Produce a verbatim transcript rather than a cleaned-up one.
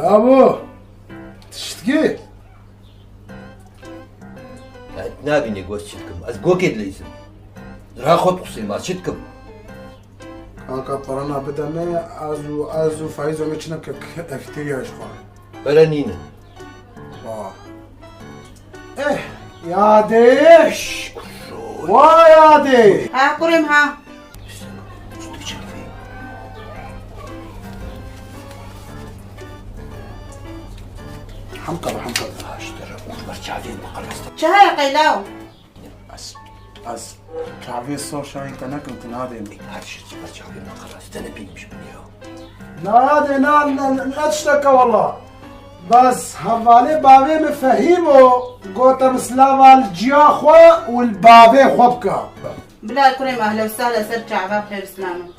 Abo, tiştkî? Ya, nabînî goz çi dikim? Ez gokê dileyzim. Ra xwe dixusê ma çi dikim? Kaka, parana bide me, ez û, ez û Feyzo me çine ke, ke, eftiriya ji xwe. Pere nîne. Wa. Eh, yadê. Şş, kurşo. Wa yadê. Ha, kurê min ha. Hemkar, hemkar. Ha, ji te re û ji ber çavên min qirist. Çi heye qeylaw? Ez, ez çavê sor şayî te nekim, tu nadê min. Her şey ji ber çavê min qirist. Te nebînim ji min ya. Na yadê, na, na, na, ne tişteke wela. Bes hevalê bavê min Fehîm o, gote min silava li ciya xwe û li bavê xwe bike. Bila kurê min, ehla û sehla ser çava bi xêr û silamet.